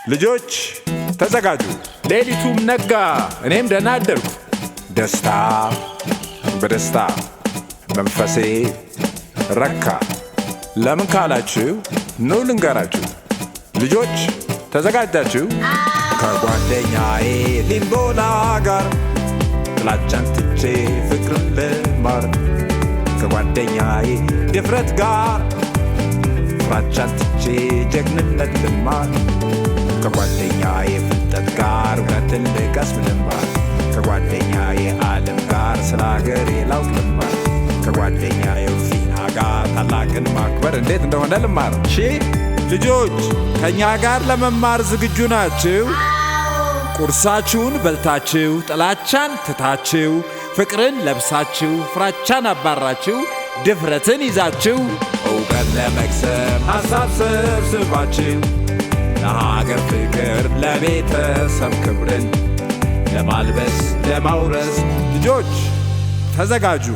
ልጆች ተዘጋጁ። ሌሊቱም ነጋ፣ እኔም ደህና አደርኩ። ደስታ በደስታ መንፈሴ ረካ። ለምን ካላችሁ ኑ ልንገራችሁ። ልጆች ተዘጋጃችሁ? ከጓደኛዬ ሊምቦላ ጋር ጥላቻን ትቼ ፍቅርን ልማር፣ ከጓደኛዬ ድፍረት ጋር ፍራቻን ትቼ ጀግንነት ልማር፣ ከጓደኛዬ ፍልጠት ጋር እውቀትን ልቀስም ልማር፣ ከጓደኛዬ ዓለም ጋር ስለ ሀገሬ ላውቅ ልማር፣ ከጓደኛዬ ፊና ጋር ታላቅን ማክበር እንዴት እንደሆነ ልማር። እሺ ልጆች ከእኛ ጋር ለመማር ዝግጁ ናችሁ? ቁርሳችሁን በልታችሁ፣ ጥላቻን ትታችሁ፣ ፍቅርን ለብሳችሁ፣ ፍራቻን አባራችሁ፣ ድፍረትን ይዛችሁ፣ እውቀት ለመቅሰም ሐሳብ ሰብስባችሁ፣ ለሀገር ፍቅር ለቤተሰብ ክብርን ለማልበስ ለማውረስ፣ ልጆች ተዘጋጁ።